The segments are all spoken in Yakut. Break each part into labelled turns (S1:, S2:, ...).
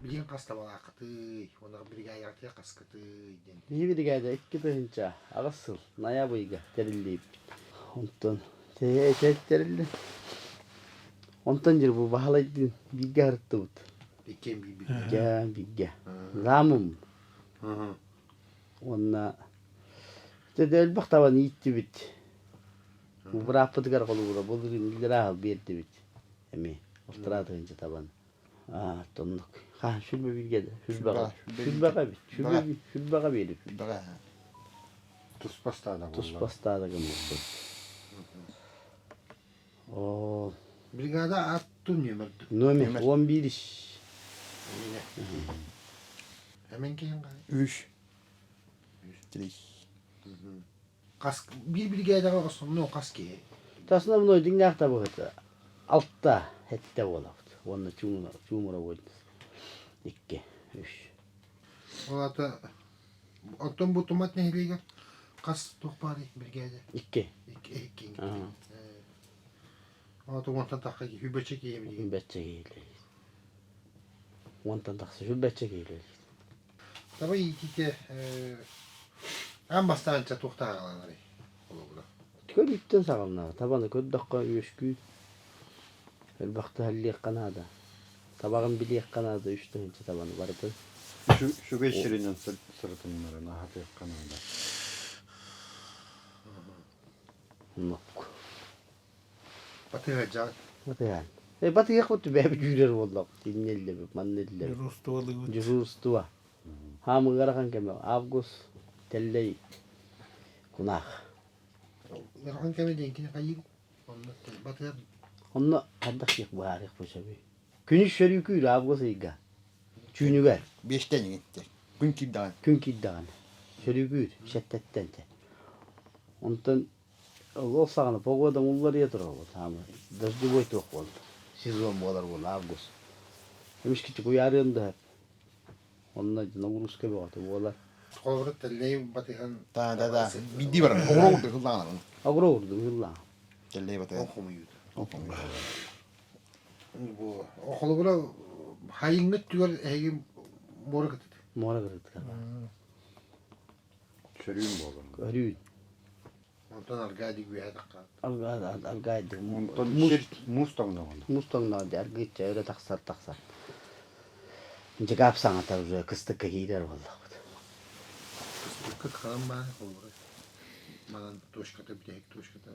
S1: Билигин хас табалааххытый уонна биригээдэҕитигэр хаскытый диэн.
S2: Биһи биригээдэ 2008 сыл ноябрь ыйга тэриллибит. Онтон тэриллэн Онтон дьэ бу Баһылайдыын бииргэ сырыттыбыт.
S1: Иккиэн биирбит.
S2: Дьэ бииргэ. Замум. Уонна дьэ элбэх табаны ииттибит. Бырааппытыгар холобура былырыын иллэрээ биэрдибит. Эмиэ алтараа тыһыынча табаны. Аа, оннук. Хаһан сүлбэ бииргэ да? Сүлбэҕэ. Сүлбэҕэ эбит. Сүлбэ сүлбэҕэ биэрибит.
S1: Сүлбэҕэ. Туспа стада буолла.
S2: Туспа стада гыммыппыт. Оо.
S1: Бригада атту нүөмэр
S2: Номер 11 иш.
S1: Эмен киһин хай?
S3: Үс. Три.
S1: Хас биир биригээдэҕэ основной хас киһи?
S2: Основной дьиҥнээх табыһыта алта сэттэ буолабыт. Уонна чуумура икки, үс.
S1: Ол аата оттон бу Тумат нэһилиэгэр хас туох баарый биригээдэ?
S2: Икки.
S1: Икки икки. Ол уонтан тахса сүбэччэ киһи билигин.
S2: Сүбэччэ киһи Уонтан тахса сүбэччэ киһи
S1: Таба иитиитэ аан бастаан ча туохтан аҕаланарый холобура?
S2: Көрүүттэн саҕаланар. Табаны көрдөххө үөскүүр. Элбэхтэ иһиллиэххэ наада. Табаҕын билиэххэ наада үс тыһыынча табаны барытын.
S3: Үчүгэй сиринэн сырытыннаран аһатыахха наада.
S2: Оннук.
S1: Батыһа
S2: Батыһан. Э, батыһыахпыт бэйэбит үүрэр буоллахпыт. Инньэ иллэбит, манна иллэбит.
S4: Дежурстволыыбыт.
S2: Дежурство. Хаам ыарахан кэмэ. Август, тэллэй, кунаах.
S1: Ыарахан кэмэ диэн кини хайыы? Онно батыһар.
S2: Онно хайдах диэх быһаарыахпын сөбүй? Күнүс сөрүүкүүр август ыйга. Түүнүгэр.
S3: Биэстэн иҥиттэр. Күн киирдэҕин.
S2: Күн киирдэҕин. Сөрүүкүүр, сэттэттэн те. Онтон Ол саҕана погода уларыйа турар саамай дождевой туох буолла сезон буолар буолла август эмискэ куйаарыан да сөп онно нагрузка бөҕөтө буолар
S1: Холобура тэллэй батыһан
S3: Да, да, да. Биирдии барар. Оҕуруо курдук ыһыллаҕын.
S2: Оҕуруо курдук ыһыллаҕын.
S3: Тэллэй батыһан.
S1: Ол хомуйуута. Бу холобура хайыҥҥы өттүгэр эһиги муора кытыт.
S2: Муора кытытыгар.
S3: Сөрүүн буолар.
S2: Өрүүн.
S1: Онтон аргаадик үөһэ тахха.
S2: Аргаадик.
S3: Онтон муус тоҥноҕуна.
S2: Муус тоҥноҕо дьэ аргыычча өрө тахсар тахсар. Дьыкаап саҥата уже кыстыкка киирэр буоллахпыт.
S1: Кыстыкка хаан баар холобура. Манан точката бүтэһик точката.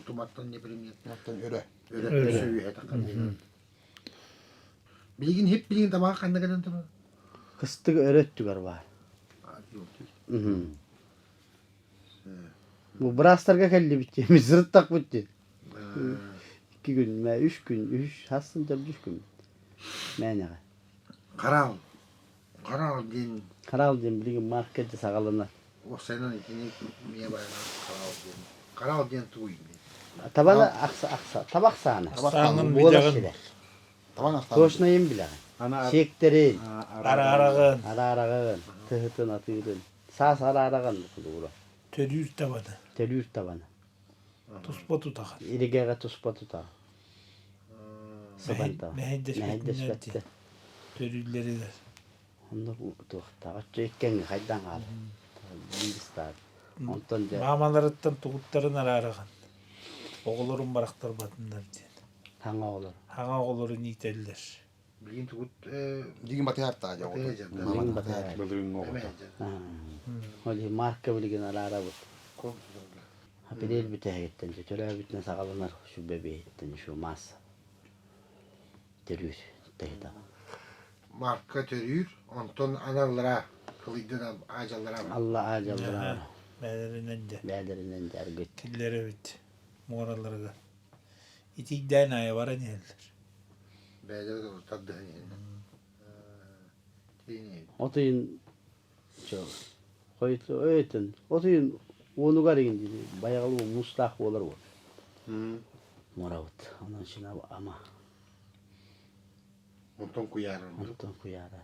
S1: Туматтан непременно.
S3: Туматтан өрө.
S1: Өрө өссө үөһэ таххар. Билигин хип билигин табаҕа ханна кэлэн турар?
S2: Кыстык өрө өттүгэр баар. Бу быраастарга кэллибит дии, мин сырыттахпыт дии. Икки күн, мэ үс күн, үс хассын төрдүс күн. Мээнэҕэ.
S1: Хараал. Хараал диэн.
S2: Хараал диэн билигин марка дьэ саҕаланар.
S1: Уопсайынан итини миэ байанан хараал диэн. Хараал диэн тугуй?
S2: Табаны ахса ахса табах саана.
S4: Сааҥын
S2: Буолар
S4: билэҕин.
S2: сирэ.
S3: Табаҥ ахсаана.
S2: Точнайын билэҕин. Сиэктэрин.
S4: Араараҕын.
S2: Араараҕын. Тыһытын, атыырын. Саас араараҕын кулуура.
S4: Төрүүр табаны.
S2: Төрүүр табаны.
S4: Туспа тутаҕын.
S2: Иригэҕэ туспа тутаҕын. Сыбан таба.
S4: Мэһэйдэспэттэр. Төрүүллэригэр.
S2: Онно туохтаах оччо иккэҥҥэ хайдан хаалар. Биир ыстаат. Онтон дьэ.
S4: Маамаларыттан тугуттарын араараҕын. Оҕолорун барахтарбатыннар диэн.
S2: Хаҥа оҕолор.
S4: Хаҥа оҕолорун иитэллэр.
S1: Билигин тугут
S3: Билигин батыһар таа дьэ оҕото.
S2: Билигин батыһар.
S3: Былырыыҥҥы оҕото.
S2: Ол иһин Марка билигин араарабыт. Апрель бүтэһигиттэн дьэ төрөөбүтүнэн саҕаланар сүбэ биэһиттэн еще масса. Төрүүр тэһитэ.
S1: Марка төрүүр, онтон аналлара кылыйдын аадьаллара.
S2: Алла аадьаллара.
S4: Бээлэринэн дьэ.
S2: Бээлэринэн дьэ аргыт.
S4: Киллэрэбит муораларыгар. Итийдээн аайы баран иһэллэр.
S1: Бээлэрэ тардыһан иһэллэр.
S2: От ыйын хойутун от ыйын уонугар игин дии байаҕал муустаах буолар уол. Мурабыт. Онон син ама.
S1: Онтон куйаарар.
S2: Онтон куйаарар.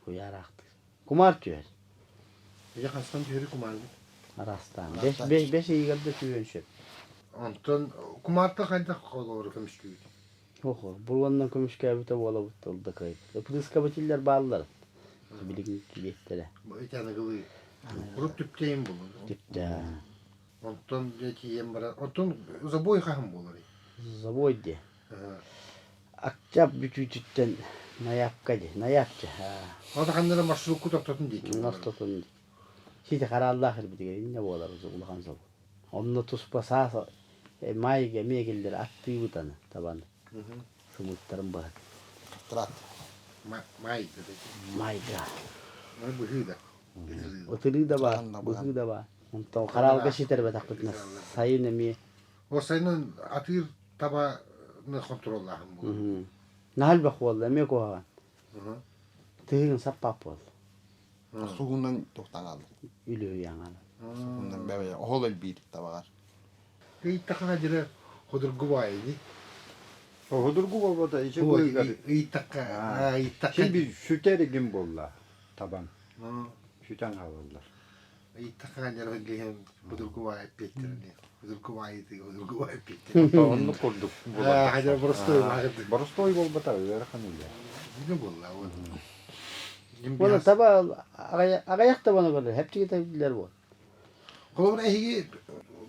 S2: Куйаараахтыыр. Кумаар түһэр.
S1: Ити хастан түһэри кумаарбыт?
S2: Араастаан. Бэс, бэс, бэс ыйыгар да түһүөн сөп.
S1: Онтон кумаарта хайдах холобуру көмүскүүбүт?
S2: Охо, буруоннан көмүскээбитэ буолабыт тыл да кыайбыт. Ытыскабытиллэр бааллар. Билигин килиэттэрэ.
S1: Ити аныгылыы. Урут түптэйин булун.
S2: Түптэ.
S1: Онтон дьэ тиийэн баран, онтон забой хаһан буоларый?
S2: Забой диэ. Октябрь бүтүүтүттэн ноябка дии, ноябча.
S1: Ол ханна маршрукку тохтотун диэки.
S2: Тохтотун диэки. Сити харааллаах ирбитигэр иннэ буолар улахан собу. Онно туспа саас маайга эмиэ киллэр аттыыбыт аны табаны. Сымыыттарын быһат.
S3: Трат.
S1: Маайга да.
S2: Маайга.
S1: Быһыы да.
S2: Ытырыы да баар, быһыы да баар. Онтон хараалга ситэрбэтэхпитинэ сайын эмиэ
S1: Ол сайынын атыыр табаны хонтуруоллааһын буолар.
S2: Наһаа элбэх буолла, эмиэ куһаҕан. Тыһыгын саппаап буолла.
S3: Сугунан туохтаан хаалла.
S2: Үлүһүйэн хаалла.
S3: Сугунан бэбэ оһол элбиир табаҕар.
S1: Ыйыттахха дьире худургу баай ини.
S5: Худургу буолбата ичи быыгар.
S1: Ыйыттахха, ыйыттахха.
S5: Син bir сүтэр игин буолла табан. Сүтэн хаалаллар.
S1: Ыйыттахха дьире билиһин худургу баай эппиэттэрини. Худургу баайытыга худургу баай эппиэттэрини.
S5: Оннук курдук буолар.
S1: Хадьа боростой
S5: Боростой буолбата ыарахан үлэ.
S1: Бile буолла.
S2: Уонна таба аҕыйах табаны көрөр, хэпчиги билэр буол.
S1: Холобура эһиги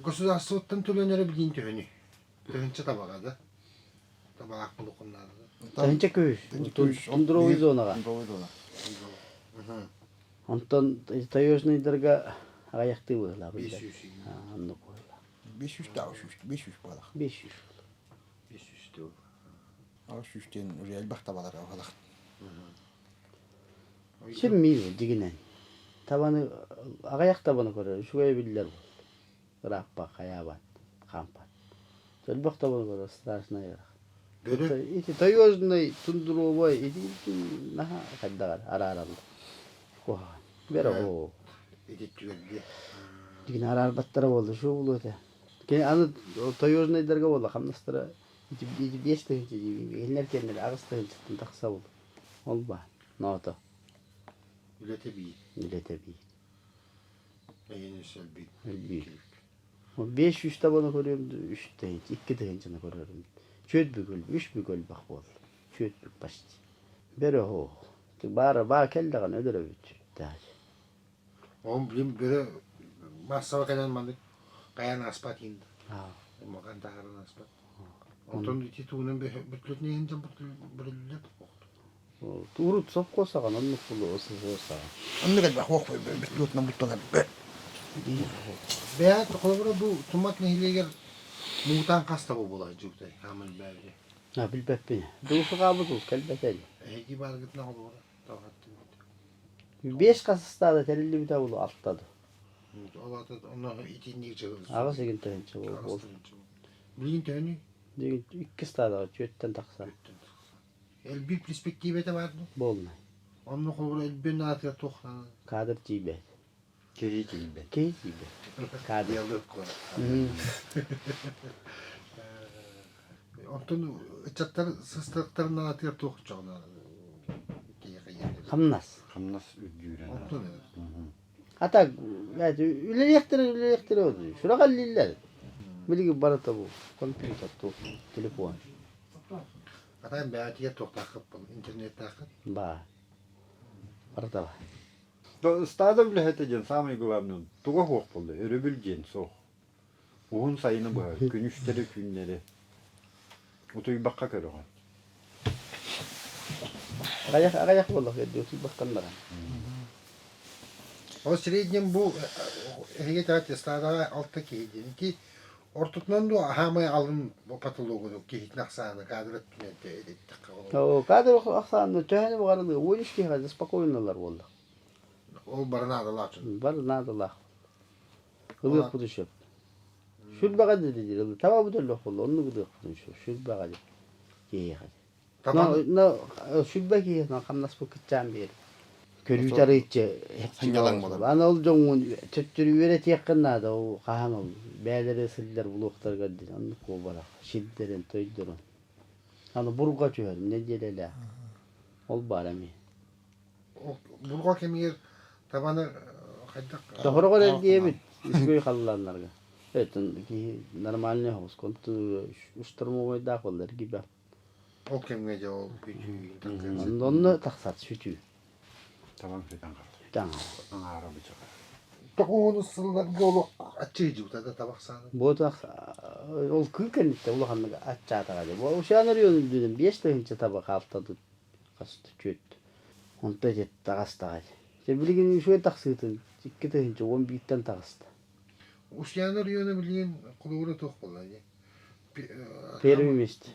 S1: государствоттан төлөнөрө билиин төһөнүй? Төһөнчө табаҕа да? Табаах булукуннаада да?
S2: Төһөнчө күүс. Тундровый зонаҕа.
S3: Тундровый зона.
S2: Онтон таежныйдарга аҕыйахтыы быһыылаах.
S1: 500.
S2: Оннук быһыылаах.
S3: 500 да 300 500 буолах.
S2: 500.
S1: 500 диэн.
S3: 600 диэн уже элбэх табалар аҕалах.
S2: Син миир дьигинэн. Табаны аҕыйах табаны көрөр, үчүгэй биллэр буол. Ырааппа, хайаабат, хаампат. Элбэх табаны көрөр, страшно ыарахан. Ити таежный, тундровой, ити наһаа хайдаҕар араараллар. Куһаҕан. Бэрэ оо.
S1: Ити түгэргэ.
S2: Дигин араарбаттара буолла, шо булуо этэ. Кини аны таежныйдарга буолла, хамнастара ити 5 тыһыынча дии, кинилэр кэннилэр 8 тыһыынчаттан тахса буолла. Ол баар, ноото.
S1: Үлэтэ биир.
S2: Үлэтэ биир.
S1: Эйиэн өссө элбиир.
S2: Элбиир. 500 табаны көрүөм, үс тыһыынча, 2 тыһыынчаны көрөрүм. Чүөт бүгүл, үс бүк өлбөх буолла. Чүөт бүк почти. Бөрө оһох. Баара баа кэллэҕин өлөрөбүт.
S1: Ол билим бөрө массаба кэлэн маннык хайаан ааспат иин. Махан таһааран ааспат. Онтон ити тугунан бүтлүтүн иһин дьон бүрүллэр.
S2: Урут совхоз саҕана оннук булу СССР саҕана.
S3: Оннук элбэх уох бүтлүтүнэн буттанар.
S1: Бэйэ холобура бу Тумат нэһилиэгэр муҥутаан хас таба буолар дьугтай хааман бээбитэ.
S2: А билбэппин. Дуусугаабыт ул кэлбэтэ.
S1: Эһиги бааргытына холобура таваттыбыт.
S2: Бес хасыстаада тэриллибитэ булу алтады.
S1: Ол ата онно итинник чыгыл.
S2: Аҕыс игин тыһынча буол.
S1: Билигин төһөнүй?
S2: Дигин икки стадаҕа түөттэн тахсан.
S1: Элбиир перспективэтэ баар дуу?
S2: Буолнай.
S1: Онно холобура элбин аатыгар туох
S2: Кадр тиийбэт.
S5: Киһи тиийбэт.
S2: Киһи тиийбэт. Кадр.
S1: Онтон ыччаттар сыстыктарын аатыгар туох чоҕуна
S2: Хамнас.
S5: Хамнас үрдүүрэн.
S1: Онтон
S2: А так, үлэлиэхтэрэ үлэлиэхтэрэ сүрэҕэллииллэр. Билигин барыта бу компьютер, телефон.
S1: Атаан бэйэтигэр туохтааххыт интернеттааххыт?
S2: Баа. Барыта бар.
S5: Стадо үлэһитэ диэн самый главный туга суох буолла, өрөбүл диэн суох. Уһун сайыны быһа күнүстэри түүннэри утуйбакка көрөҕүн.
S2: Аҕыйах аҕыйах буолла кэрдии утуйбаккан баран.
S1: Ол среднем бу эһиги таат стадаҕа алта киһи диэн. Ити ортотунан дуо аһаамай алын потологу киһитин ахсаана кадр өттүнэн эттэххэ
S2: Кадр ахсааны төһөнү баҕарылыы 13 киһи спокойно ылар буолла.
S1: Ол бары наадалаах.
S2: Бары наадалаах. Ылыахпытын сөп. Сүрбэҕэ дири таба бутэллэх буолла оннук ылыахпытын сөп сүрбэҕэ киһиэхэ. Но сүрбэ киһи хамнаспыт кыччаан биэр. Көрүүтэ арыыччы
S3: Сынньалаҥ буолар.
S2: Аны ол дьоҥҥун төттөрү үөрэтиэххин наада ол хаһан ол бэйэлэрэ сылдьар булуохтарыгар диэн оннук буолбатах сирдэрин тойдорун аны бурга түһэр нэдиэлэлээх ол баар эмиэ
S1: Бурга кэмигэр табаны хайдах
S2: Тохороҕор эргийэбит үчүгэй халлааннарга Этин киһи нормальный соҕус штурмовойдаах буолла эргийбэт
S1: Ол кэмҥэ дьэ ол бүтүү
S2: Онно тахсар сүтүү.
S5: Табаҥ сүтэн хаалар.
S2: Сүтэн
S5: Аҥаара бычаҕа.
S1: Тоҕуһун сылларга олох аччыйдьыбыта да табах сааны.
S2: Буотах ол кыы кэнниттэн улаханнык аччаатаҕа дии. Ушан оройуонун үрдүнэн 5 тыһыынча таба хаалтадыт хаста чүөт. Онто ити таҕыстаҕа дии. Дьэ билигин үчүгэй тахсыытын 2 тыһыынча 11-тэн таҕыста.
S1: Ушан оройуона билигин холобура туох буолла дии.
S2: Первый месте.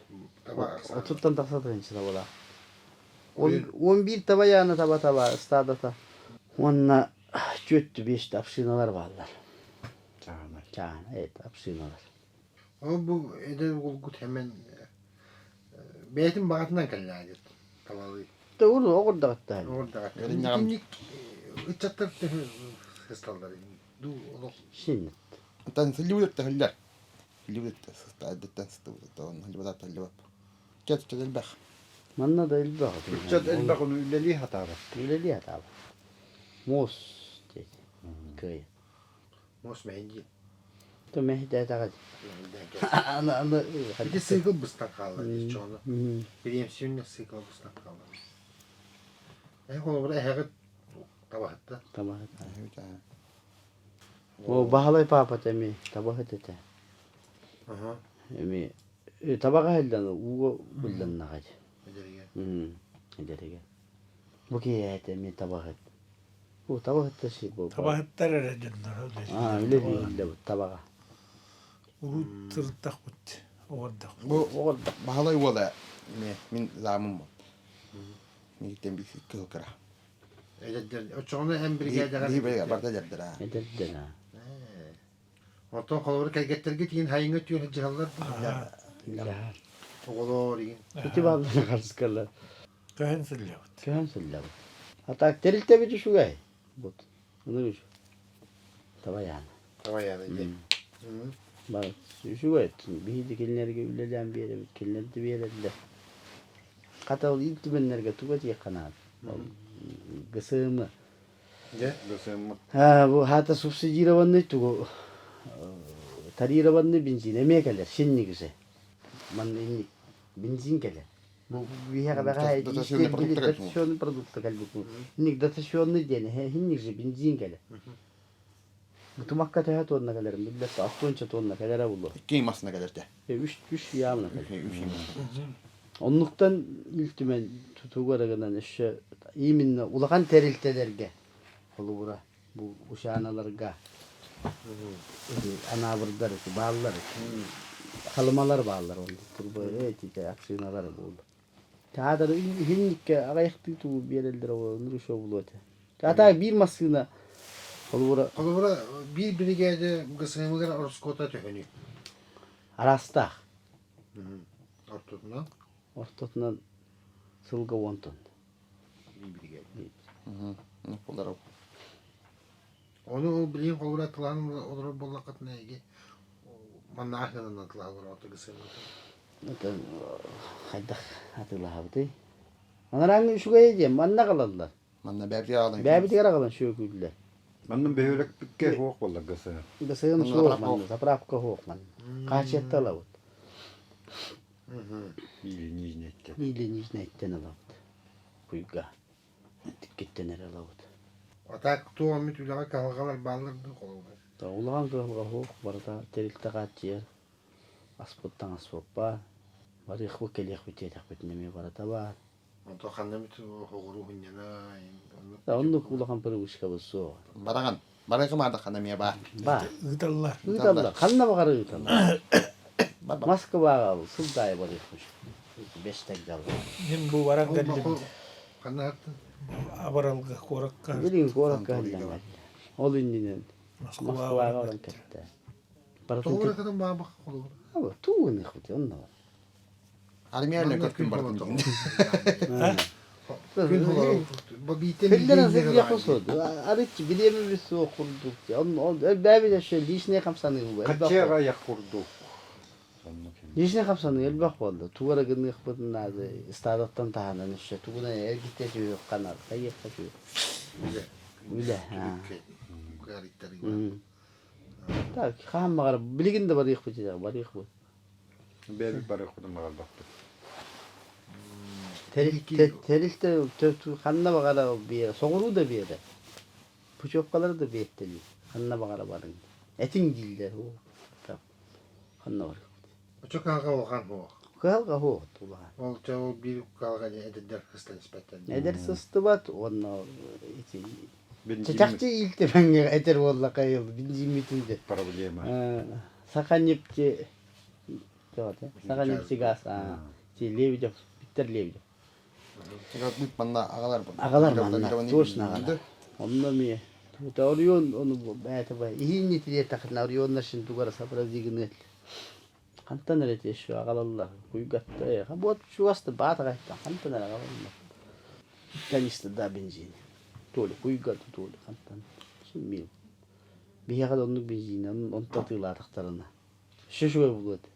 S1: Таба ахсаана.
S2: Отуттан тахса тыһыынча табалаах. 11 таба яана таба таба ыстаадата. Уонна түөрт биэстэ общиналар бааллар.
S5: Чаанай.
S2: Чаана, это общиналар.
S1: Ол бу эдэр уолгут хэмэн бэйэтин баҕатынан кэллээдит табалыы.
S2: Тэ уру оҕурдаҕыттаһын.
S1: Оҕурдаҕат.
S3: Өрүннэҕим.
S1: Итинник ыччаттар төһө сысталлар дуу олох
S2: Синнет.
S3: Оттон сылдьыбыт өттө Сылдьыбыт өттө сыста эрдэттэн сыстыбыт өттө онно сылдьыбатах сылдьыбат. Ыччат ыччат элбэх.
S2: Манна да элбэх.
S5: Ыччат элбэх ону үлэлии сатаабат.
S2: Үлэлии сатаабат. Муос диэти. Кыайа.
S1: Муос мэһэйдиир.
S2: То мэһэйдээтэҕэ Аны аны
S1: Ити сыыкыл быстан хаалла дии чоҕуну. Бириэмсийүннэ сыыкыл быстан хаалла. Эһэ холобура эһэҕит табаһытта.
S2: Табаһыт. О, Баһылай паапата эмиэ табаһыт этэ. Эмиэ табаҕа иһиллэн ууга булланнаҕа дии.
S1: Эдэригэр.
S2: Эдэригэр. Бу киһи этэ эмиэ табаһыт. Бу табаһытта си бу.
S4: Табаһыттар эрэ дьонноро
S2: Аа, үлэлииллэр табаҕа.
S4: Урут сырыттахпыт, оҕордохпут.
S3: Бу Баһылай уола эмиэ мин заамым буол. Миигиттэн биир кыһыл кыра.
S1: Эдэрдэр. Оччоҕуна эн биригээдэҕэр
S3: Биһи биригээдэ барыта эдэрдэр аа.
S2: Эдэрдэр аа.
S1: Оттон холобур кэргэттэргэ тиийэн хайыҥҥа түөр дьаһаллар
S2: Дьаһал.
S1: Оҕолоор игин.
S2: Ити бааллар харыскалар.
S4: Көһөн сылдьабыт.
S2: Көһөн сылдьабыт. А так тэрилтэбит үчүгэй. Вот. Ону үчү. Табайаана.
S1: Табайаана диэн.
S2: Бар үчүгэй. Биһиги кинилэргэ үлэлээн биэрэбит, кинилэр да биэрэллэр. Хата ол ил түмэннэргэ тугу этиэххэ наада? Ол ГСМ.
S1: Дьэ?
S5: ГСМ.
S2: Бу хаата субсидированный тугу тарированный бензин эмиэ кэлэр, синнигисе. Манна инник бензин кэлэр. Бу биһиэхэ бэҕэһээ
S3: Дотационный продукт
S2: дотационный продукт кэлбит. Инник дотационный диэн иһинник же бензин кэлэр. Бутумакка төһө тонна кэлэрин билбэт, алтыанча тонна кэлэрэ буолуо.
S3: Икки массына кэлэр те.
S2: Үс үс явно кэлэр.
S3: Үс
S2: Оннуктан Ил Түмэн тутууга эрэ гынан өссө именно улахан тэрилтэлэргэ холобура бу ушаналарга анаабырдар ити бааллар халымалар бааллар онно турба этите аксыналар буолла. Театр иһинникке аҕыйахтыы тугу биэрэллэр ол еще булуо этэ. Ата биир массыына холобура
S1: Холобура биир биригээдэ ГСМ-гар ороскуота төһөнүй?
S2: араастаах.
S1: Ортотунан?
S2: Ортотунан сылга 10 тонна.
S1: Биир биригээдэ.
S3: Болар.
S1: Ону ол билигин холобура атылаан олорор буоллаххытына эһиги маннаах гынан атылаан олороҕут ГСМ-га.
S2: Это хайдах атыылаһабытый? Анарааҥҥы үчүгэйэ диэн манна аҕалаллар.
S3: Манна бэйэбитигэр аҕалан.
S2: Бэйэбитигэр аҕалан сүөкүүллэр.
S5: Манна бөһүөлэкпиккэ суох буолла ГСМ.
S2: ГСМ суох манна, заправка суох манна. Хаачыйатта ылабыт.
S5: Или Нижнейтен.
S2: Или Нижнейтен ылабыт. Куйга. Тиккиттэн эрэ ылабыт.
S1: А так туох эмит үлэҕэ кыһалҕалар бааллар дуу холобура?
S2: Улахан кыһалҕа суох, барыта тэрилтэ хааччыйар. Аспыт таҥаспыт баар. Барыахпыт кэлиэхпит диэтэхпитинэ эмиэ барыта баар.
S1: Онтон ханна эмит оҕуруу хунньана
S2: Оннук улахан привычкабыт суох.
S3: Бараҕын. Барыахым аадаххана эмиэ баар.
S2: Баар.
S4: Ыыталлар.
S2: Ыыталлар. Ханна баҕар ыыталлар. Москваҕа сылдаайы барыахпыт. Бэс тагдалла.
S4: Мин бу баран кэллим.
S1: Ханна аттын?
S4: Абаралга куоракка.
S2: Билигин куоракка иһиллэн Ол иннинэн Москваҕа баран кэлтэ.
S1: Тоҕура кытын баабах холобура.
S2: Туу гыныахпыт онно.
S3: Армия көртүм бартын.
S1: Күн холору биитен
S2: Хиллер азырья хосод. Арыч билиэми суох курдук. Он он бэбит өссө личный хамсаныы бу.
S5: Хаччыаҕа айах курдук.
S2: Личный хамсаныы элбэх буолла. Тугу эрэ гыныахпытын наада ыстаадаттан таһынан өссө тугунан эргитэ түһүөх ханар хайыахха түһүөх.
S1: Үлэ.
S2: Үлэ.
S1: Кыарыйтарыы.
S2: Так, хаһан баҕар билигин да барыахпыт дьэ барыахпыт.
S5: Бэйэбит барыахпытын баҕарбаппыт.
S2: Тэрилтэ ханна баҕара биэрэ, соҕуруу да биэрэ. Путевкалары да биэртэлиир. Ханна баҕара барыҥ. Этиҥ дииллэр. Ханна барыахпыт.
S1: Очо кыһалҕа улахан суох.
S2: Кыһалҕа суох улахан.
S1: Ол чэ ол биир кыһалҕа эдэрдэр сыстан испэттэр.
S2: Эдэр сыстыбат уонна ити чахчы иилтэмэҥҥэ этэр буоллаха бензиммитин де.
S5: Проблема.
S2: Саханефти Саханефтегаз Лебедев Виктор Лебедев.
S3: Манна аҕалар
S2: Аҕалар манна точно аҕалар. Онно эмиэ Орион ону бэйэтэ бай иһиинни тириэтэххитинэ Орионнар син тугу эрэ сообразигыныа Хантан эрэ еще аҕалаллар куйгатта э вот чугас да баатаҕайта хантан эрэ аҕалаллар Конечно да бензин то ли куйгата то ли хантан син мил биһиэхэ да оннук бензин онто атыылаатахтарына өссө үчүгэй буолуо этэ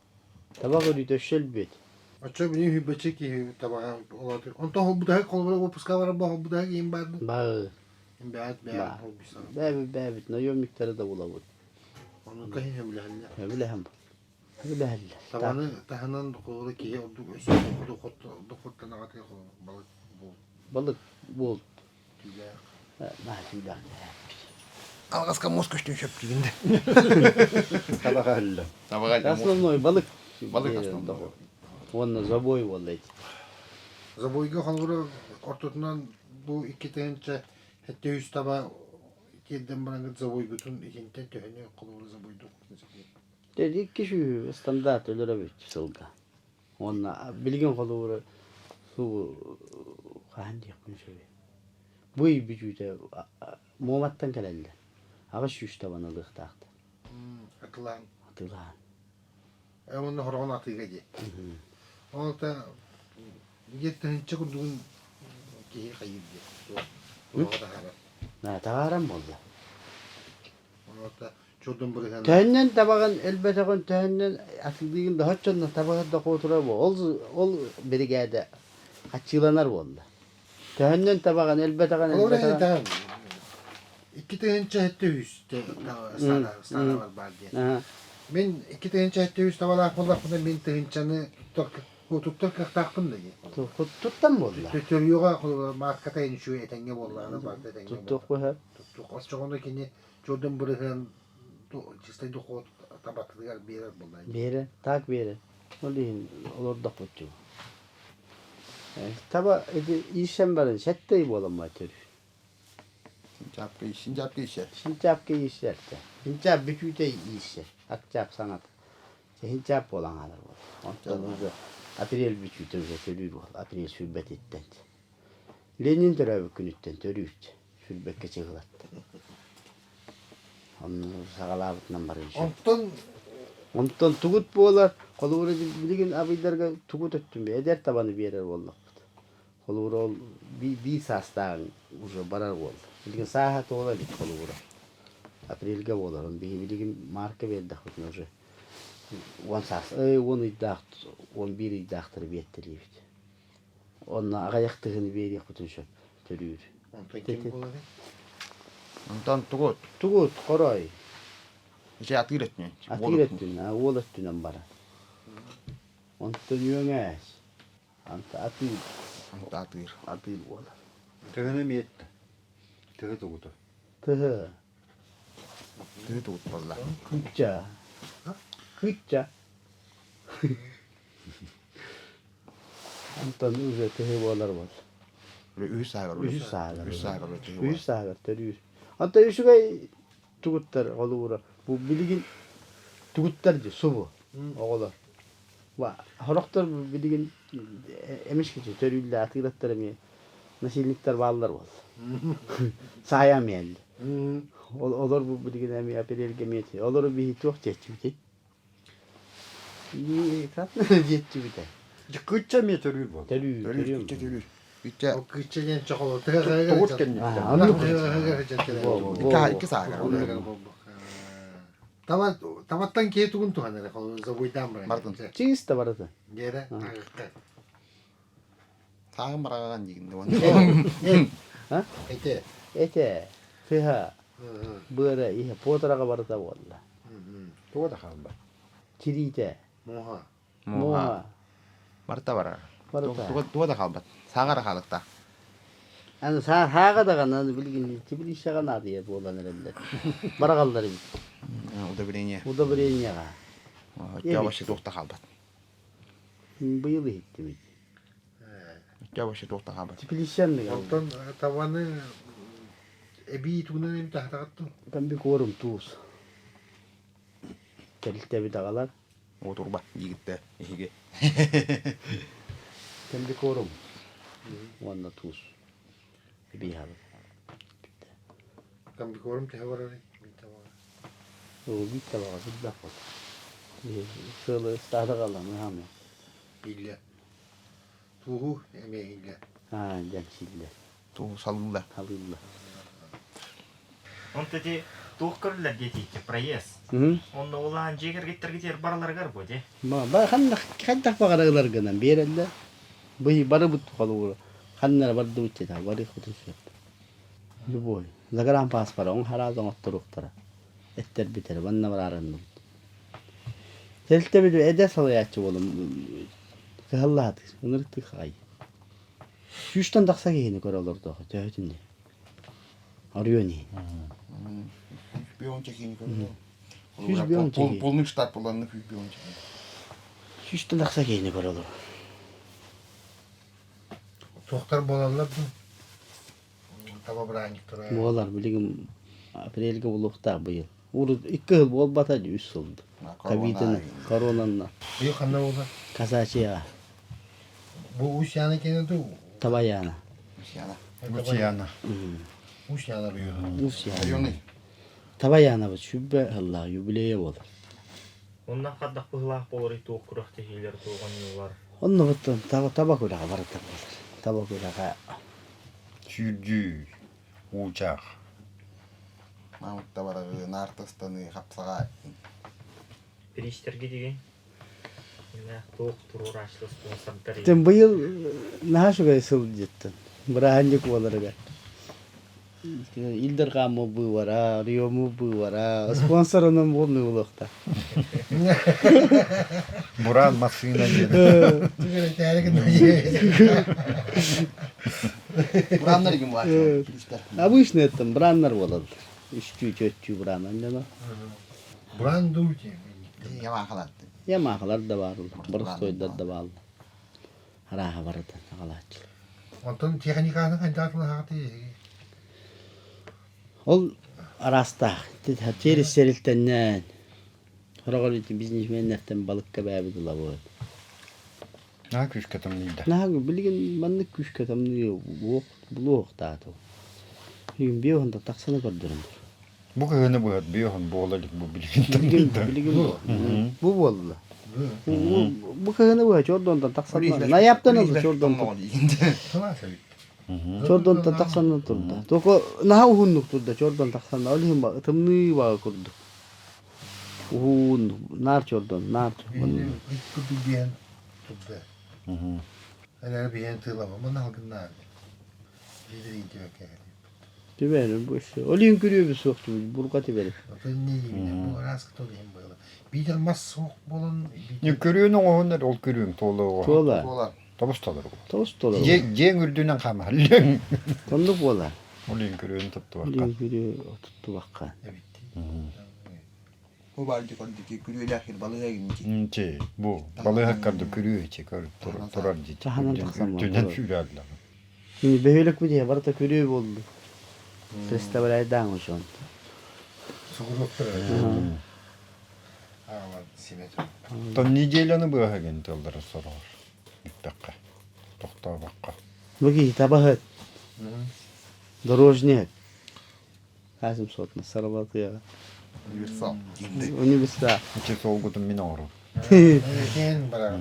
S2: табах өлүүтэ өссө өлбүөт
S1: Оччо били хүбэчи киһи табаҕа олооту. Онтон холбутаһык холбура выпуска барар бу холбутаһык иин баар ду?
S2: Баа
S1: Бэт бэт холбуса.
S2: Бэбит бэбит наемниктары да булабыт.
S1: Ону каһин хөбүлэһэллэр.
S2: Хөбүлэһэн Хөбүлэһэллэр.
S1: Табаны таһынан холбура киһи ордук өссө дохуоттанаҕаты балык буол.
S2: Балык буол.
S1: Түүлээх.
S2: Наһаа түүлээх.
S3: Алҕаска муус көстүүн сөптүүгүн да.
S5: Табаҕа өллө.
S3: Табаҕа
S2: Основной балык.
S3: Балык основной.
S2: Уонна забой буолла ити.
S1: Забойга холобура ортотунан бу 2703 таба тиэрдэн бараҥҥыт забойгутун итинтэн төһөнү холобура забойдук
S2: Икки сүүһү стандарт өлөрөбүт сылга. Уонна билигин холобура суу хаһан диэхпин сөбүй. Бу ый бүтүүтэ Муоматтан кэлэллэр. 800 табаны ылыахтаахтар.
S1: Атылаан.
S2: Атыылаан.
S1: Уонна хороҕон атыыга дии. Ол та 7 тыһыынча курдугун киһи хайыыр диэ. Туоҕа таһаарар.
S2: Таһааран буолла.
S1: Ол та чордон бырыһыан.
S2: Төһөннөн табаҕын элбэтэҕин төһөннөн атыылыыгын да оччонно табаҕын да куотура ол ол биригээдэ хаччыыланар буолла. Төһөннөн табаҕын элбэтэҕин элбэтэҕин.
S1: 2703 стадалар баар диэн. Мин 2703 табалаах буоллахпына мин тыһыынчаны туттар кыахтаахпын да дии.
S2: Туттан буолла.
S1: Төрүөҕэ мааската үчүгэй этэҥҥэ буоллаҕына барыта этэҥҥэ
S2: Туттуох быһа.
S1: Туттуох. Оччоҕуна кини чордун бырыһыан чистай дохуот табатыгар биэрэр буолла.
S2: Биэрэр, так биэрэр. Ол иһин олордохпут дьу. Таба ити иирсэн баран сэттэ ый буолан төрүүр.
S3: Синчаапка синчаапка иирсэр.
S2: Синчаапка иирсэр. Синчаап бүтүүтэ иирсэр. Акчаап саҥата. Синчаап буолан хаалар буолар. Онтон уже апрель бүтүүтэ уже төрүүр буол. Апрель сүүрбэтиттэн. Ленин төрөөбүт күнүттэн төрүүр. Сүүрбэккэ чыгылатта. Онно саҕалаабытынан барыан сөп.
S1: Онтон
S2: Онтон тугут буолар, холобура билигин абыйдарга тугут өттүн эдэр табаны биэрэр буоллахпыт. Холобура ол биир саастааҕыҥ уже барар буолла. Билигин сааһа туола илик холобура. Апрельга буолар. Он биһи билигин марка биэрдэхпитинэ уже 10 саас, 10 ыйдаах, 11 ыйдаахтары биэртэлиибит. Онно аҕыйах тыһыны биэриэхпитин сөп төрүүр.
S1: Онтон ким буоларый?
S3: Онтон тугут?
S2: Тугут, хорой.
S3: Ити атыыр өттүнэн.
S2: Атыыр өттүнэн, уол өттүнэн барар. Онтон үөҥээс. Анта атыыр.
S3: Анта атыыр.
S2: Атыыр буолар.
S5: Тыһыны миэт. Тыһы тугута.
S2: Тыһы.
S3: Тыһы тугут буолла.
S2: Кычча. Кычча. Онтон уже тыһы буолар буол.
S3: Үһүс сааһыгар.
S2: Үһүс сааһыгар.
S3: Үһүс сааһыгар тыһы буолар.
S2: Үһүс сааһыгар төрүүр. Онтон үчүгэй тугуттар холобура бу билигин тугуттар дии субу оҕолор. Сорохтор билигин эмискэ төрүүллэр атыылаттар эмиэ насильниктар бааллар буолла. Саайа эмиэ Олор бу билигин эмиэ апрельгэ эмиэ олору биһи туох диэччибитий? Диэччибитэ.
S5: Кычча эмиэ төрүүр буолла.
S2: Төрүүр.
S3: Төрүүр, кычча төрүүр. Кычча
S1: Ол кычча диэн чохоло
S5: Тугут кэнниттэн.
S3: Икки сааҕар.
S1: Таба табаттан киһи тугун туһанар забойдаан баран.
S3: Бартын.
S2: Чиис да барыта.
S1: Дьиэрэ аагыкка.
S3: Сааҕын бараҕаҕан диигин.
S2: А?
S1: Эте.
S2: Эте, тыһа, быара, иһэ, потраға барыта буолла.
S5: Туга да хаалбат.
S2: Тириитэ,
S1: Муоха.
S2: муоһа,
S3: Барыта барар.
S2: барыта.
S3: Туга да хаалбат. Сааҕара хаалыктаах.
S2: Аны сааҕа даҕаны аны билигин теплицаҕа наадыйар буолан эрэллэр. Бараҕаллар эбит.
S3: Удобрение.
S2: Удобрениеҕа.
S3: Өттө вообще туох да хаалбат.
S2: Быйыл иһиттибит.
S3: Өттө вообще туох да хаалбат.
S2: Теплицанныга.
S1: Онтон табаны эбии тугунан эбит аһатаҕыттын?
S2: Комбикорм туус. Тэрилтэбит аҕалар.
S3: Отурба диигиттэ иһиги.
S2: Комбикорм уонна туус. Эбии аһабыт.
S1: Комбикорм төһө барарый?
S2: Биир табаҕа билбэт Сыалы ыстаада қалан хаамы.
S1: Биллэ. Тууһу эмиэ иһиллэ.
S2: Аа, дьэҥсиллэр.
S3: Туу салылла.
S2: Халыылла.
S6: Онто ити туох көрүллэр диэтииччэ проезд. Онно улахан дьиэ кэргэттэргитигэр бараларыгар буо дии.
S2: Ба ханна хайдах баҕара ыларгынан биэрэллэр. Быйы барыбыт холобура ханна эрэ бардыбыт дьэ барыахпытын сөп. Любой. Загранпаспора оҥ харааз оҥотторуохтара. Эттэрбит эрэ манна бараарынныбыт. Тэрилтэбит эдэр салайааччы буолан кыһаллаһатыы ынырыктыы хаҕай. Сүүстэн тахса киһини көрө олордоох төһөтүн дии. Оройуон иһин.
S3: Шпион чекини көрдө.
S2: Шпион чекини.
S3: Полный штат буланны шпион чекини.
S2: Сүүстэн тахса киһини көрө олорор.
S1: Туохтар буолаллар дуу? Таба бырааһынньыктара.
S2: Буолар билигин апрельга буолуохтаах быйыл. Урут икки сыл буолбата дии үс сыл. Ковидынан, коронанна.
S1: Быйыл ханна буолар?
S2: Казачьяҕа.
S1: Бу Усьяна кэнэ дуу?
S2: Табаяна.
S3: Усьяна.
S5: Усьяна.
S1: Усьяна району.
S2: Усьяна.
S3: Районный.
S2: Табаянабыт сүбэ сыллаах юбилейа буолар.
S6: Онно хардах быһыылаах буолар туох күрэхтэһиилэр туох оонньуулар.
S2: Оннубуттан таба таба күрэҕэ барыта буолар. Таба күрэҕэ
S5: Сүүрдүү, уучах.
S3: Маамыкта барары, наартастаныы, хапсаҕай.
S6: Бириистэргэ дигин туох туруорааччылар спонсордар
S2: Тем быйыл наһаа үчүгэй сылдьыттын. Бырааһынньык буоларыгар. Ил Дархааммы быыбара, Риому быыбара, спонсорунан буолнуй буолуохта.
S5: Буран массыына диэн.
S3: Бураннар игин буолааччы.
S2: Обычно это бураннар буолаллар. Үстүү, төртүү буран анньана.
S1: Буран дуу диэн.
S3: Ямахалар.
S2: Ямахалар да бааллар, боростуойдар да бааллар. Арааһа барыта аҕалааччылар.
S1: Онтон техниканы хайдаатылаһаҕытый?
S2: Ол араастаах. Через сэрилтэннээн, сороҕор ити бизнесменнэртэн балыкка бээбит ылабыт.
S5: Наһаа күүскэ тымныйда.
S2: Наһаа билигин маннык күүскэ тымныы булуохтаата. Билигин биоһунда тахсаны көрдөрөн тур.
S5: Бу кыһыны быһат биоһун буола илик бу билигин тымныйда.
S2: Билигин бу буолла. Бу кыһыны быһа чордонтон тахсан Наяптан ылды чордонтон. Чордонтон тахсан турда. Только наһаа уһуннук турда чордон тахсан. Ол иһин тымныы баҕа курдук. Уһун наар чордон наар.
S1: Курдук турда. Ана биһэн тыылама ман алгыннаа. Биирин түбэккэ.
S2: Түбэрин бу өссө. Ол иһин күрүөбүт суох түбүт бурга тибэри.
S1: Отон не диибин бу араас тол иһин буола. Биитэр мас суох буолан
S5: Күрүөн оҥоһуннар ол күрүөҥ туола
S2: Туола.
S3: Туола.
S5: Тобус толору.
S2: Тобус толору.
S5: Дьиэҥ үрдүнэн хаамаллыҥ.
S2: Оннук буолар.
S5: Ол иһин күрүөнү туттубакка.
S2: Ол иһин күрүө туттубакка.
S3: Бу баар дьикордики күрүөлээх хир балыга гинчи.
S5: Чи бу балыга карды күрүө чи көр турар дии.
S2: Таһынан тахсан
S5: Үрдүнэн сүүрэллэр.
S2: Мин бөһүөлэк бу дии барыта күрүө буолду. Представляйдаан ошон.
S1: Сугуруктар. Аалан симет.
S5: Тон неделяны быаһа гин тыллары сороор. Бүттэххэ. Тохтообокко.
S2: Бу киһи табаһыт. Дорожник. Хасым сотна сарабатыаҕа.
S3: Универсал.
S2: Универсал.
S5: Ичи солгутун мин оҥорум.
S1: Кен барар.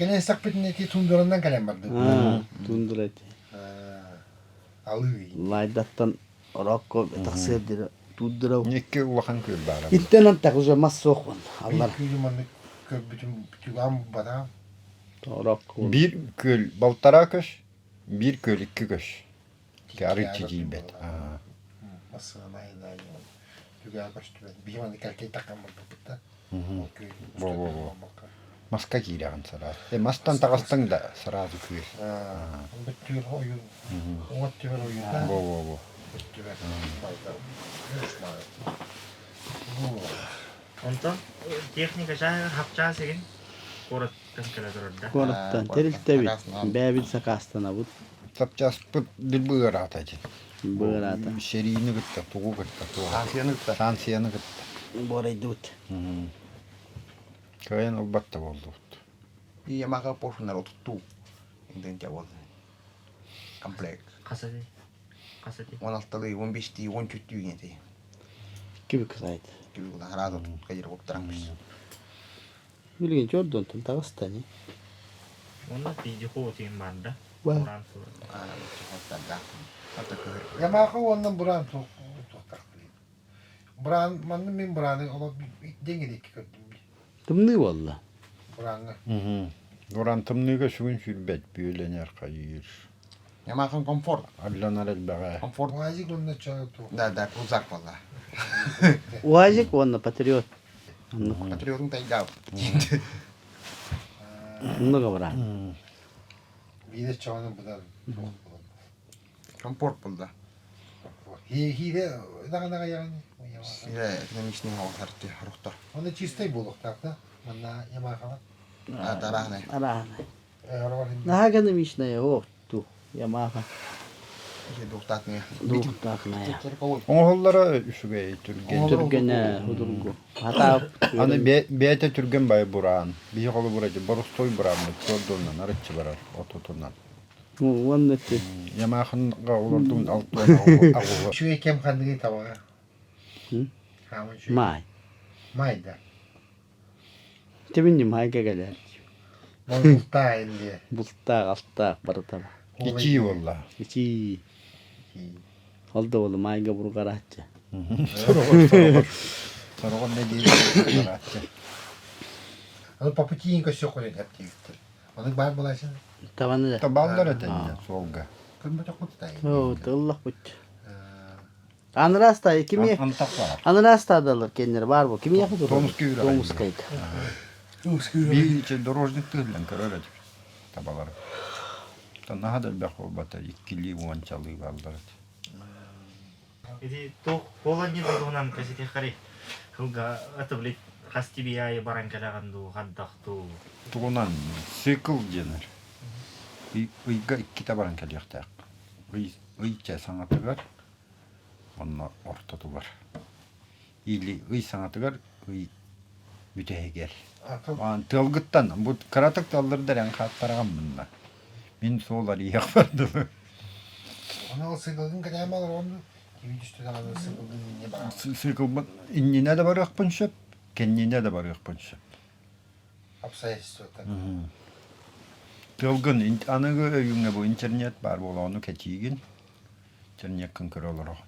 S1: Кэлэн истэхпитинэ ити тундуранан кэлэн бардыбыт.
S2: Тундура ити.
S1: Алыы.
S2: Лайдаттан Орокко тахсыар диэри тундура.
S5: Икки улахан күөл баара.
S2: Иттэн антах уже мас суох аллар.
S1: Биир күөлү маннык көрбүтүм түгам батаам.
S2: Орокко.
S5: Биир күөл балтараа көс, биир күөл икки көс. Арыыччы тиийбэт.
S1: Массыына түгэҕэ көстүбэт. Биһи маннык кэлтэй таккан барбыппыт да.
S5: Во-во-во. Маска киирэҕин сразу. Э, мастан таҕыстыҥ да сразу күөл.
S1: Бүттүгэр ойуун. Уҥат түбэр ойуун.
S5: Во-во-во.
S1: Бүттүгэр.
S6: Онтон техника чааһыгар хапчаас игин куораттан кэлэ турар да.
S2: Куораттан тэрилтэбит. Бэйэбит сакаастанабыт.
S5: Сапчааспыт билбы ыараата дьин.
S2: Быараата.
S5: Сэриини кытта, тугу кытта, туох.
S3: Санкцияны кытта.
S5: Санкцияны кытта.
S2: Буорайдыбыт.
S5: Кыайан ылбат да буоллубут.
S3: Ямаха поршунар отуттуу. Инден буолла. Комплект.
S6: Хас этэй? Хас этэй?
S3: 16-лыы, 15-тии, 13-түү гэнтэй.
S2: Кибик сайт.
S3: Кибик улахан отут кайыр оттаран.
S2: Билигин чордонтон таҕыста ини.
S6: Онно вездеход диэн баар да.
S2: Бар.
S6: Буран турар.
S1: Ямаха уонна Буран туохтаахтар. Буран манна мин Бураны олох деңгедикки көрдүм.
S2: Тымныы буолла.
S1: Бураҥҥа.
S5: Буран тымныыга сүгүн сүүрбэт бүөлэнэр хайыыр.
S3: Ямахан комфорт.
S5: Алланар элбэҕэ.
S3: Комфорт.
S1: УАЗик уонна чоо туох.
S3: Да, да, крузак буолла.
S2: УАЗик уонна Патриот. Оннук.
S3: Патриотун тайгаабыт.
S2: Оннук абыраан.
S1: Биирэ чоону быдан туох буолла.
S3: Комфорт буолла.
S1: Хиире даҕанаҕа яҕаны.
S3: Сире экономичный оҕотарты харухтар.
S1: Оны чистай буолуохтаах да. Манна Ямахаҕа.
S3: Арааһынай.
S2: Арааһынай. Наһаа экономичная, ох, ту, Ямаха.
S3: Дуохтаатная.
S2: Дуохтаахная.
S5: Оҥоһуллара үчүгэй түргэн.
S2: Түргэнэ, худургу. Хатаап.
S5: Аны бэйэтэ түргэн бай бураан. Биһи холобура боростой бурааммыт суордуунан арыччы барар отутунан.
S2: Уонна ти.
S5: Ямаханга олордуун алтуон аҕуһу.
S1: Үчүгэй кэм ханныгый табаҕа? Хааман үчүгэй.
S2: Маай.
S1: Маай да.
S2: Тибинни маайга кэлэр.
S1: Бултаа инде.
S2: Бултаах, алтаах барыта.
S5: Ичии буолла.
S2: Ичии. Ол да буолла маайга бургарааччы.
S5: Сороҕор сороҕор. Сороҕор нэдиэлэ бургарааччы.
S1: Аны по пути көссө көрөн эптииттер. Ону баар булаачын.
S2: Табаны да.
S5: Табаллар этэннэ суолга.
S1: Көрбөтөхпүт
S2: Оо, тыллахпыт. Аныраста кими
S5: Антах баар.
S2: Аныраста кеннер бар бу. Кими якы турар?
S5: Томский үрэҕэ.
S2: Томскайга.
S5: Биир дорожник тыһыллан көрөр этим табалары. Наһаа да элбэх буолбата, иккилии уончалыы бааллар этэ.
S6: Ити туох холодник туһунан кэситиэххэрий? Сылга это блядь хас тиби аайы баран кэлэҕин дуу, хайдах дуу?
S5: Тугунан цикл диэнэр. Ыйга иккитэ баран кэлиэхтээх. Ый, ый чэ саҥатыгар, онно ортотугар. Или ый саҥатыгар, ый бүтэһигэр. Тыалгыттан, бу кыратык тыаллардар эн хааттараҕын мунна. Мин суол арыйыах бардым.
S1: Оны ол сыгылгын кэтээн олорон кими түстэ даҕаны сыгылгын инньэ бараҕын.
S5: Сыгылбын иннинэ да барыахпын сөп, кэннинэ да барыахпын сөп.
S1: Обстоятельствоттан.
S5: Тыалгын аныгы өйүҥҥэ бу интернет баар буола ону кэтиигин, интернеккин көрө олороҕун.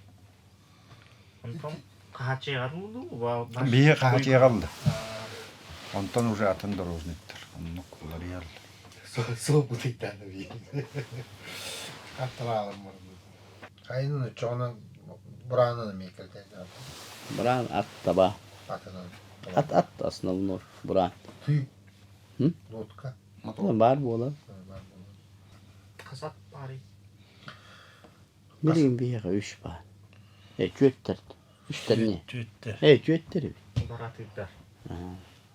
S6: Онтон хааччыйаҕар дуу?
S5: Биһи хааччыйаҕалла. Онтон уже атын дорожниктар оннук уларыйаллар.
S1: Суол бутуйдааны бии. Атталаалым мурду. Айын оччоҕуна бураанан эмиэ кэлтэй.
S2: Бураан ат таба.
S1: Атынан.
S2: Ат ат основной бураан.
S1: Түй. Лодка.
S2: Баар буолар.
S1: Баар буолар.
S6: Хасат баарый.
S2: Билигин биһиэхэ үс баар. Э, түөттэр. Үстэр не?
S4: Түөттэр.
S2: Э, түөттэр эбит.
S6: Баратыырдар.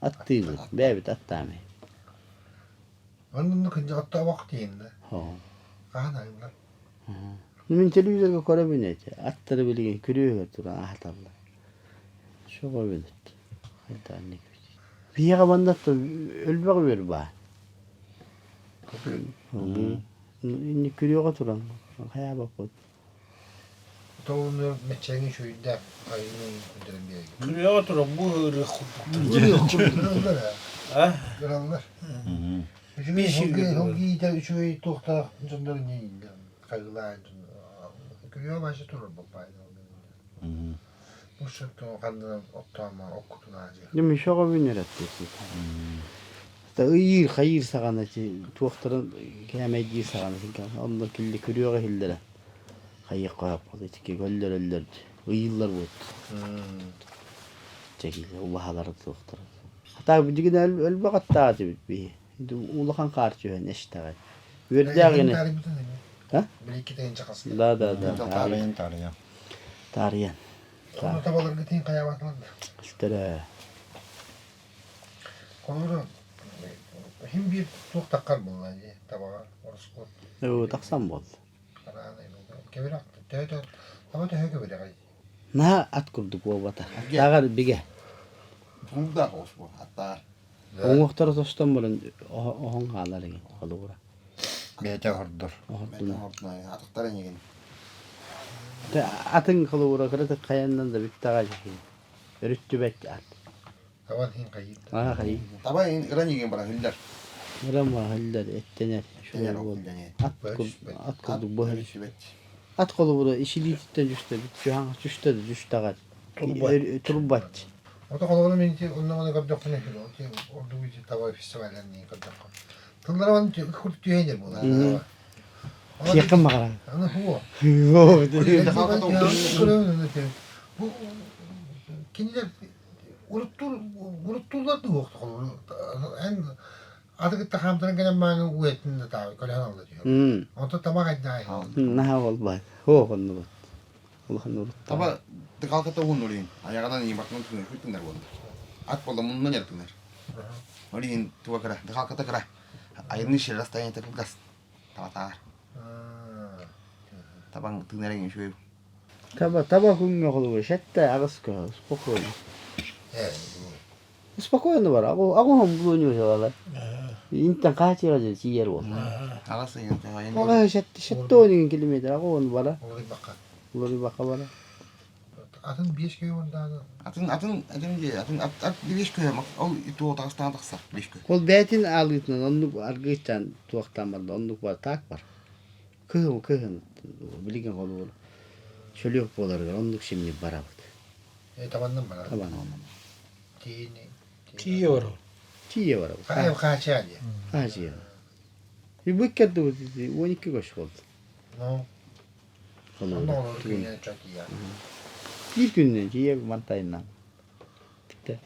S2: Аттыыбыт. Бэйэбит аттаамай.
S1: Оннук оттообох диэн да.
S2: Хоо.
S1: Хаһан айыллар.
S2: Мин телевизорга көрөбүн эти. Аттары билигин күрүөһүгэр туран аһаталлар. Сөҕөбүн эт. Хайдааннык Биһиэхэ манна өлбөх үөр баар. Инник күрүөҕэ туран хайаабаппыт.
S1: Тоҕуну мэччэҥи үчүгэйдээх айылын көрдөрөн биэрэр.
S4: Күрүөҕэ туран бу ыарыах курдук.
S1: Ыраллар.
S4: А?
S1: Ыраллар. Үчүгэй сылгы иитэр үчүгэй туохтаах дьоннор хайгылаан күрүө башы турар баппаайда. Бу ханнынан оттоoma оккутун аадьы.
S2: Дьэ мишоҕа үүнэр аттыыр. Ыйыыр хайыыр саҕана туохтарын кээмэйдиир саҕана онно килли күрүөҕэ иһиллэрэ хайыах хоһоп итики көллөрөллөр ыйыыллар буот чэкилэ убаһалара туохтара хата билигин өлбөх аттаатыбыт биһи улахан хаар түһэн эстэҕэ үөрдээх гына да да да
S3: Таарыйан таарыйан.
S2: Таарыйан.
S1: Ону табаларгытын хайаабатылар да.
S2: Истэрэ.
S1: Холобура, хим биир туох таххар буолла дии табаҕа ороскуот.
S2: Оо, тахсан буолла.
S1: Кэбирэх төһө таба төһө кэбирэҕий?
S2: Наһаа ат курдук буолбата. Аттааҕар бигэ.
S3: Тулуурдаах оҕус буол, аттаар.
S2: Уҥуохтара тостон баран оһон хаалар игин холобура.
S5: Бэйэтэ оһордор.
S3: Атахтар эйигин.
S2: Атын холобура кыратык хайаннан да бүттэҕэ өрүттүбэт ат.
S1: Табан иһин хайыыр.
S2: Аа хайыыр.
S3: Таба иһин ыран иһин бара хүллэр.
S2: Ыран бара хүллэр, эттэнэр. Ат ат курдук быһар. Ат холобура ишилиититтэн түстэ, түһэн түстэ да түстэҕэр. Турбат.
S1: Ото холобура мен ити онно маны көрдөхпүнэ ордук ити таба фестивалларын көрдөххө. Тыллара маны курдук түһэн буолар.
S2: Сиэххин баҕарар.
S1: Аны хуо. Бу кинилэр уруттуулар дуох эн аты кытта хаамтаран кэлэн мааны уэтин да таабы көлөһөн алла түһэр. Онто таба хайдаай.
S2: Наһаа болбат. Хуо оннубут. Улахан урут.
S3: Таба тыкалката уһун олин. Аяҕынан ийбатынан түнэр буолла. Ат болла муннан яртынар. Олин туга кыра, дыхалката кыра. Айымны шер расстояние кылгас. Табатаар. Табаҥ тыынар үчүгэй.
S2: Таба таба күҥҥэ холобур сэттэ аҕыс көһө спокойно. Спокойно бар. Аҕу булуоню сылалар. Интен хаачыга дьэ тиийэр уол.
S3: Аҕыс ыйын
S2: Аҕа сэттэ сэттэ он километр аҕа он бара. Уларыйбакка бара.
S1: Атын биэс көй уондааны.
S3: Атын атын атын дии атын ат ат биэс көй ол туох таҕыстаан тахсар биэс көй.
S2: Ол бэйэтин аалыытынан оннук аргыыччаан туохтаан барда оннук бар таак бар. Кыһын кыһын билигин холобур чөлүөх буоларыгар оннук симник барабыт.
S1: Э табаннан барар.
S2: Табаннан.
S1: Тиийини.
S4: Тиийэ барабыт.
S2: Тиийэ барабыт.
S1: Хаайы хаачыа дии.
S2: Хаачыа. Бу икки 12 көс болды.
S1: Ну.
S2: Биир күнүнэн тиийэ мантайынан. Типтэ.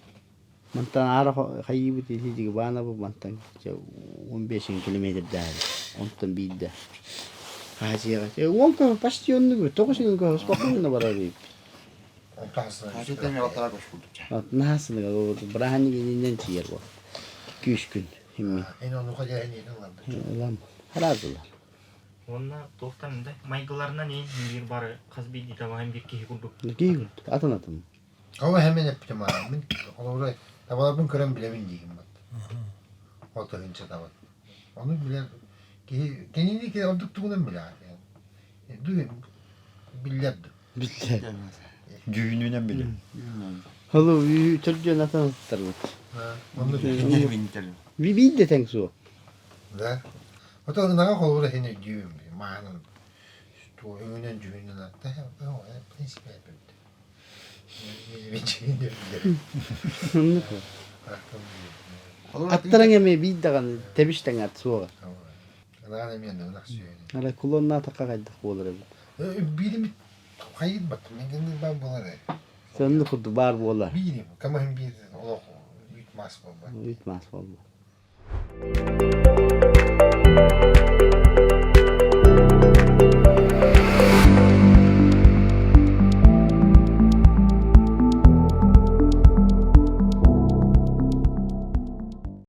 S2: Мантан аара хайыыбыт ити баанабы мантан 15 километрдээри. Онтон биирдэ. Хаачыйаҕа. Он көһө почти оннук тоҕус көһө спокойно барар эбит. Наһаасыныга бырааһынньык иннинэн тиийэр буол. Күүс күн.
S1: Эн онуха дьэһин ылам.
S2: Хараадылар.
S6: Уонна туохтан да майгыларынан иин биир бары хас биирдии табаһын биир киһи курдук.
S2: Киһи курдук атын атын.
S1: Ол хэмэн эппитим аа мин холобура табаларбын көрөн билэбин диигин бат. Ол тыһыынча табат. Ону билэр киһи кинини ки ордук тугунан билэр. Биллэр
S2: Биллэр.
S5: Дьүһүнүнэн билэр.
S2: Холу төрдүөн атын аттарбыт.
S1: Онну
S2: Биир да тэҥ суох.
S1: Да. Ото ынаҕа холобура син өйдүүм. Маанын өҥүнэн дьүһүнүнэн атта. В принципе эппит.
S2: Аттарың эмиэ биир даҕаны тэбис тэҥ ат суоҕа.
S1: Ынаҕа эмиэ ынах сүөһү.
S2: Ара кулоннаатахха хайдах буолар эбит.
S1: Биирим хайыр баттым. Мен баар буолар ээ.
S2: Соннук курдук баар буолар.
S1: Биирим. Камаһын биир олох үүт мас буолбат.
S2: Үүт мас буолбат.